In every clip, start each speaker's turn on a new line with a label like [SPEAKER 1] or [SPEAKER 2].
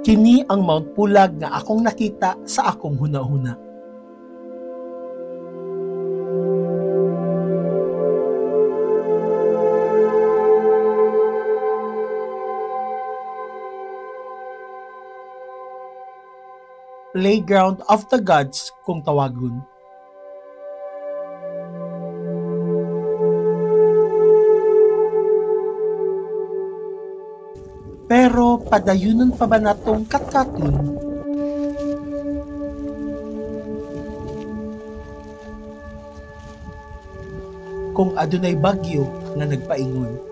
[SPEAKER 1] Kini ang Mount Pulag nga akong nakita sa akong huna-huna. Playground of the Gods kung tawagon. Pero padayunon pa ba natong katkaton? Kung adunay bagyo nga nagpaingon.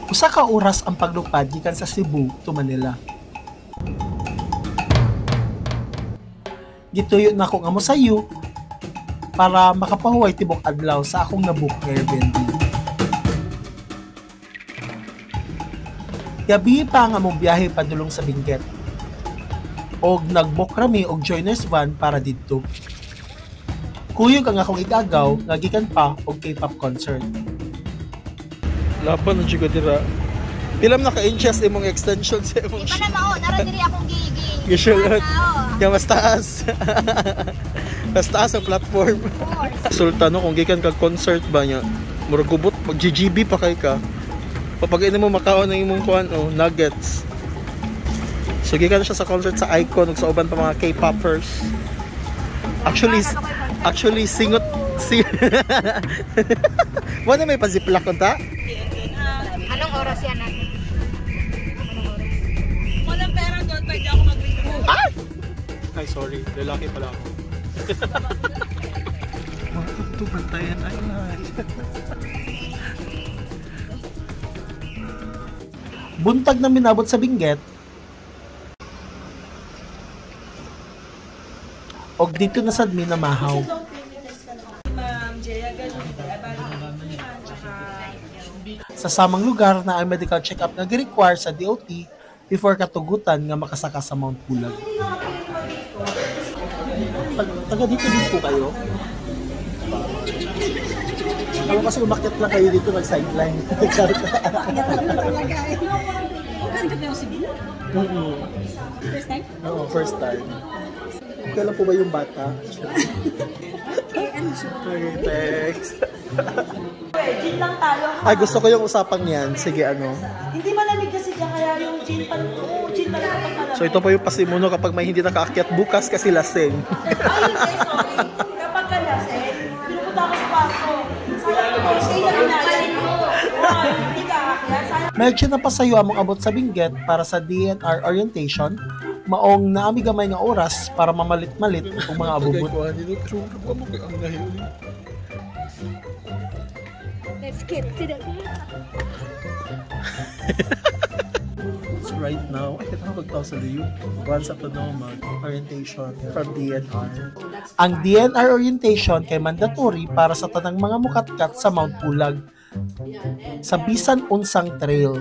[SPEAKER 1] Usa ka oras ang paglupad gikan sa Cebu to Manila. Gituyo nako nga mosayo para makapahuway tibok adlaw sa akong nabook nga Airbnb. Gabi pa nga mong biyahe padulong sa Benguet. Og nagbook rami og joiners van para didto. Kuyog ang akong igagaw nga gikan pa og K-pop concert. Laban na jud dira. Pila man naka-inches imong extension sa imong.
[SPEAKER 2] Di pa na mao, nara diri akong gigi.
[SPEAKER 1] Gisulot. Ya mas taas. Mas taas ang platform. Sultan no, kung gikan kag concert ba niya, murag gubot mag GGB pa kay ka. Papag ini mo makaon ang imong kuan oh, nuggets. So gikan siya sa concert sa Icon ug sa uban pa mga K-popers. Actually singot si Wala may pa-ziplock unta?
[SPEAKER 2] Anong oras yan natin? Anong oras?
[SPEAKER 3] Walang pera doon, pwede ako mag-withdraw.
[SPEAKER 1] Ah! Ay, sorry. Lalaki pala ako. Welcome to Bantayan Island. Buntag na minabot sa Benguet. Og dito na sad mi namahaw. Sa samang lugar na ang medical check-up nga gi-require sa DOT before katugutan nga makasaka sa Mount Pulag. Taga dito din po kayo? Ako kasi umakyat lang kayo dito nag-sideline.
[SPEAKER 3] First time?
[SPEAKER 1] Oo, first time. Kailan po ba yung bata?
[SPEAKER 3] Okay,
[SPEAKER 1] thanks.
[SPEAKER 3] Gin lang tayo.
[SPEAKER 1] Ay, gusto ko yung usapang yan. Sige, ano?
[SPEAKER 3] Hindi malamig kasi dyan, kaya yung gin pa, oo, gin talaga pag malamig.
[SPEAKER 1] So ito po yung pasimuno kapag may hindi nakaakyat bukas kasi lasing.
[SPEAKER 3] Ay, hindi, sorry. Kapag ka lasing, pinupunta ako sa kwarto. Sayang ko, stay na kinain mo. Hindi ka aakyat.
[SPEAKER 1] Medyo napasayo among abot sa Benguet para sa DNR orientation, maong naami gamay nga oras para mamalit-malit ang mga abubot.
[SPEAKER 2] Let's get to the...
[SPEAKER 1] So right now, ay kita ko sa liyo. Once up to orientation from DNR. Ang DNR orientation kay mandatory para sa tanang mga mukatkat sa Mount Pulag sa bisan unsang trail.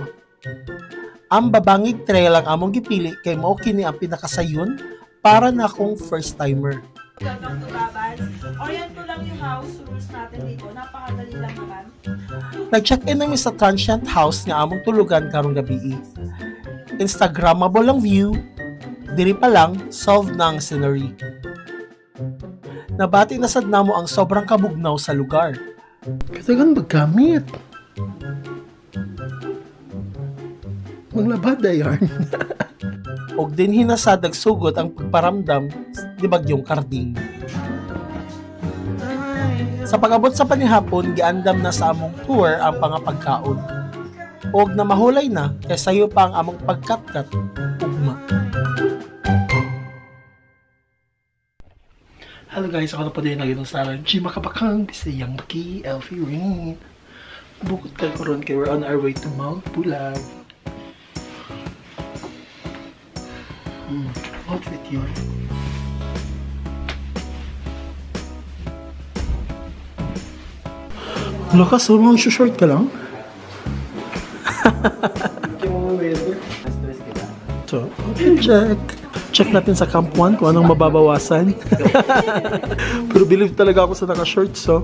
[SPEAKER 1] Ang Babangig Trail ang among gipili kay mao kini ang pinakasayon para na akong first timer.
[SPEAKER 3] Welcome to Babans. Orient ko lang yung house rules natin dito. Napakadali lang naman.
[SPEAKER 1] Nag-check-in namin sa transient house nga among tulugan karong gabii. Instagrammable ang view. Diri pa lang, solved na ang scenery. Nabati na sad namo ang sobrang kabugnaw sa lugar. Katagan maggamit. Maglabada yarn. Og din hinasad nagsugod ang pagparamdam ni Bagyong Karding. Sa pag-abot sa panihapon, giandam na sa among tour ang pangapagkaon. Og namahulay na, kay sayo pa ang among pagkatkat ugma. Hello guys, ako na po din lagi ng Sarah G. Makapakang, Bisayang Maki, Elfie Rain. Bukod kay karon kay we're on our way to Mount Pulag. Outfit yun. Lakas, oh, mga short ka lang. So, outfit check. Check natin sa Camp 1 kung anong mababawasan. Pero believe talaga ako sa naka-shorts, so.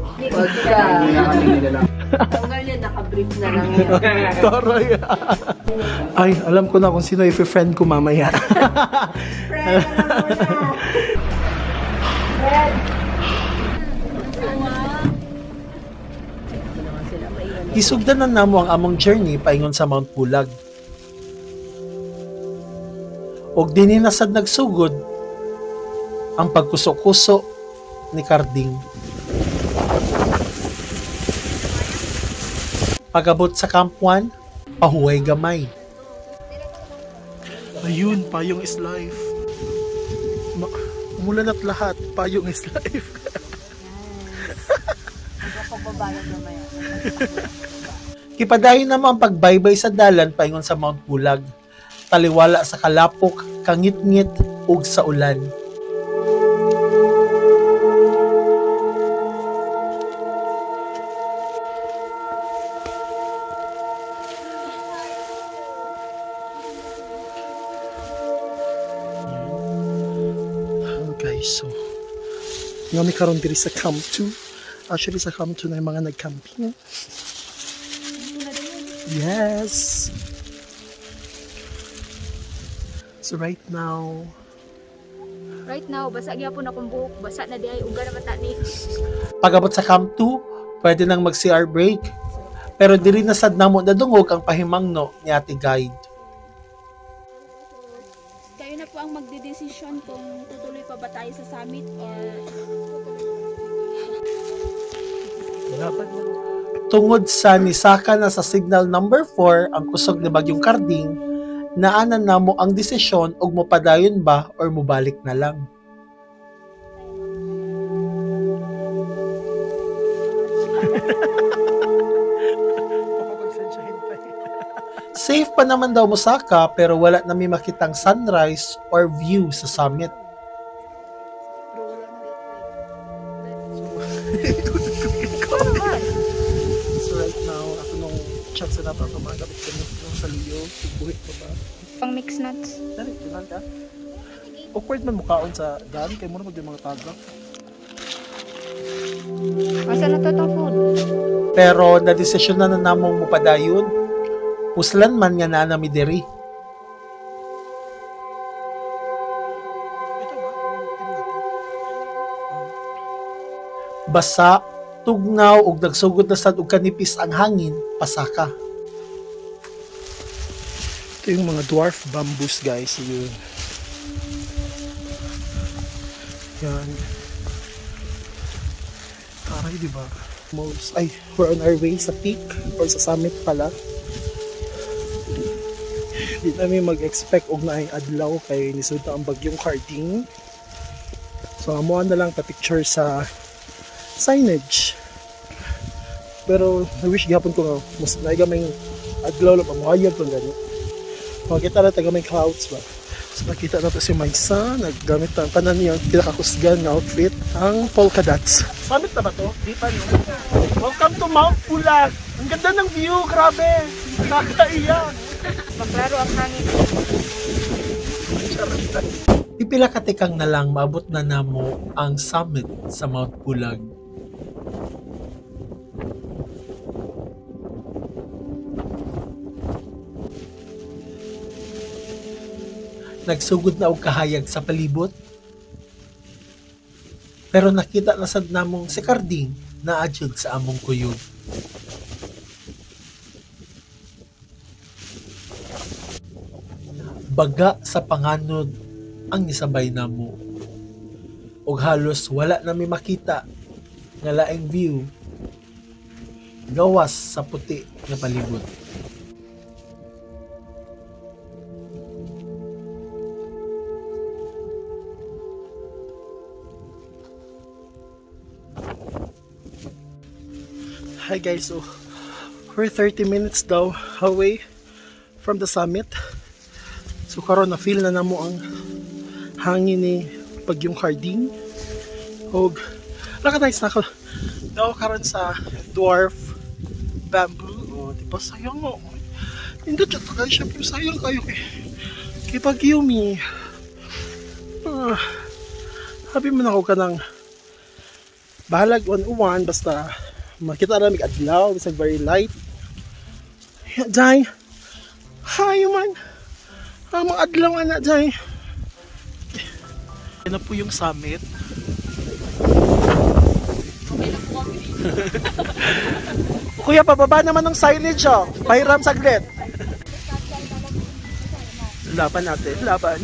[SPEAKER 4] Tanggal yan, naka-brief na lang yan.
[SPEAKER 1] Taray. Ay, alam ko na kung sino i-friend ko mamaya.
[SPEAKER 3] Friend, alam mo na.
[SPEAKER 1] Gisugdan na namo ang among journey paingon sa Mount Pulag. Og dinhi na sad nagsugod ang pagkuso-kuso ni Karding. Pagabot sa Camp 1, pahuway gamay. Ayun, payong is life. Umulan at lahat, payong is life. Kipadayon naman ang pagbaybay sa dalan paingon sa Mount Pulag. Taliwala sa kalapok, kangitngit ug sa ulan. Okay, so nga mi karon diri sa Camp 2. Actually sa Camp 2 na yung mga nag-camping. Yes. So right now,
[SPEAKER 2] Right now, basa gyapon akong buhok. Basa na di ay uga na mata ni.
[SPEAKER 1] Pagabot sa Camp 2, pwede nang mag-CR break. Pero diri na sad namo nadungog ang pahimangno ni Ate Guide.
[SPEAKER 5] Kayo na po ang magdedesisyon kung tutuloy pa ba tayo sa summit or
[SPEAKER 1] Tungod sa nisaka na sa signal number 4 ang kusog ni Bagyong Karding, naanan namo ang desisyon og mopadayon ba or mobalik na lang. Safe pa naman daw mosaka pero wala na mi makitang sunrise or view sa summit. So right now, ako nung chat sa nato ako mga gamit gamit nung sa Leo, buhit pa ba?
[SPEAKER 2] Pang mix nuts.
[SPEAKER 1] Dali, diba ka? Awkward man mukhaon sa dan, kay mo na mag mga tagak.
[SPEAKER 2] Asa na to tong food?
[SPEAKER 1] Pero nadesisyon na na namong mupadayon. Puslan man nga naa nami diri. Basa, tugnaw ug nagsugod na sad og kanipis ang hangin, pasaka. Ito yung mga dwarf bamboos, guys. Yun. Yan. Taray, di ba? Most, ay, we're on our way sa peak or sa summit pala. Di namin mag-expect og naay adlaw kay nisud na ang bagyong Karding. So amuan na lang pa-picture sa signage. Pero na-wish gihapon ko nga mas naay gamay adlaw lang pamuhayag kung gani. Makita na taga may clouds ba. So nakita na to si Maisa, naggamit ang tanan niya pinakakusgan nga outfit, ang polka dots. Summit na ba to? Di pa, no? Welcome to Mount Pulag! Ang ganda ng view, grabe! Nakakaiyak!
[SPEAKER 2] Maklaro ang hangin.
[SPEAKER 1] Pipila ka tekang na lang maabot na namo ang summit sa Mount Pulag. Nagsugod na og kahayag sa palibot. Pero nakita na sad namong si Karding na adyod sa among kuyog. Baga sa panganod ang nisabay namo. Og halos wala na mi makita nga laing view gawas sa puti nga palibot. Hi guys, so we're 30 minutes daw away from the summit. So karon na feel na namo ang hangin ni Bagyong Karding. Og laka guys, nako daw karon sa dwarf bamboo. Oh, di ba sayang mo. Hindi jud to guys, syempre sayang kayo kay Bagyong mi. Ah, happy man ako kanang bahalag uwan-uwan basta makita na mig adlaw bisag very light. Ya, Jai. Hi man. Ah, mga adlaw ana, Jai. Yan na po yung summit. Kuya, pababa naman ng signage, oh. Pahiram saglit. Laban natin, laban.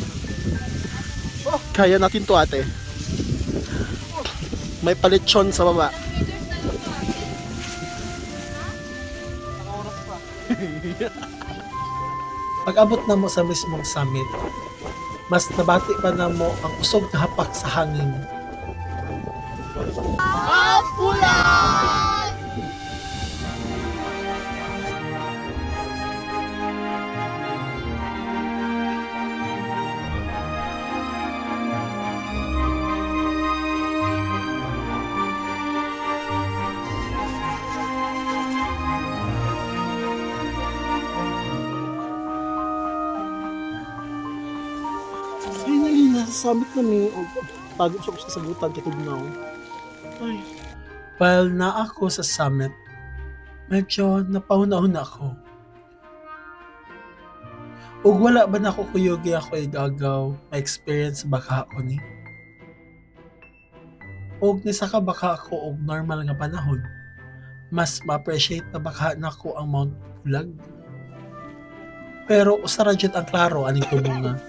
[SPEAKER 1] Kaya natin to, ate. May palitsyon sa baba. Pag-abot na mo sa mismong summit, mas nabati pa na mo ang usog na hapak sa hangin. Finally, nasa summit na mi. O, tago sa sa sagutan kay tugnaw. Ay. While na ako sa summit, medyo napahuna-huna ako. Ug wala ba na ako kuyugi ako igagaw, ma-experience ba ka ako ni? Ug nisaka ba ka ako og normal nga panahon, mas ma-appreciate na baka nako ang Mount Pulag? Pero usa ra jud ang klaro aning tumunga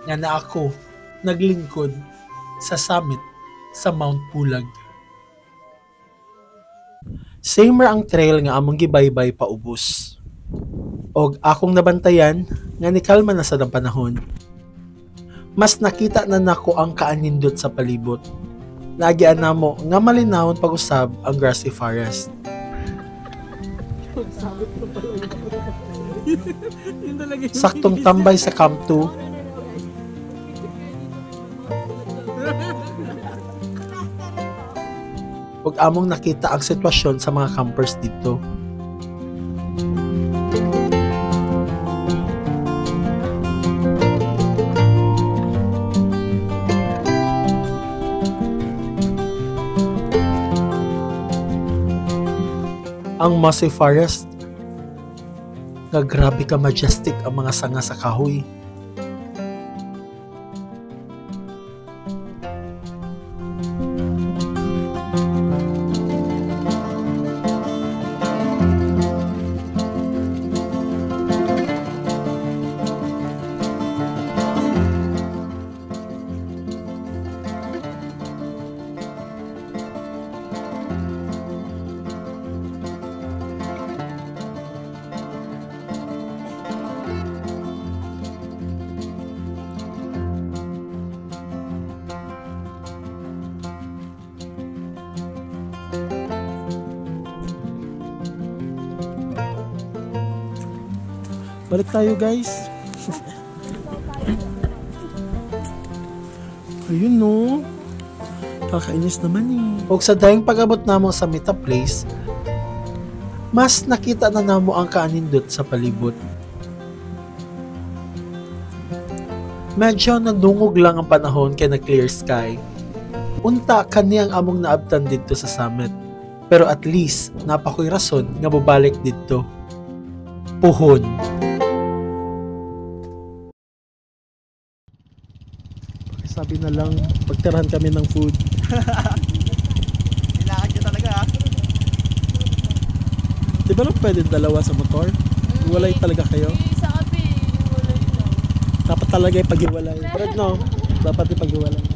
[SPEAKER 1] nga na ako naglingkod sa summit sa Mount Pulag. Same ra ang trail nga among gibaybay paubos. Og akong nabantayan nga nikalma na sad ang panahon. Mas nakita na nako ang kaanindot sa palibot. Naagian namo nga malinawon pag-usab ang grassy forest. Saktong tambay sa Camp 2, ug among nakita ang sitwasyon sa mga campers dito. Ang mossy forest, nga grabe ka majestic ang mga sanga sa kahoy. Balik tayo, guys. Ayun no. Kakainis naman eh. Og sa dayong pag-abot namo sa Mita Place, mas nakita na namo ang kaanindot sa palibot. Medyo nandungog lang ang panahon kay na clear sky. Unta kani ang among naabtan didto sa summit. Pero at least napakoy rason nga bobalik didto. Puhon. Sabi na lang, pagtirahan kami ng food.
[SPEAKER 6] Nilakad nyo talaga ah.
[SPEAKER 1] Di ba lang pwede dalawa sa motor? Hiwalay talaga kayo?
[SPEAKER 4] Isa kami, hiwalay lang.
[SPEAKER 1] Dapat talaga ipaghiwalay. Pero no, dapat ipaghiwalay.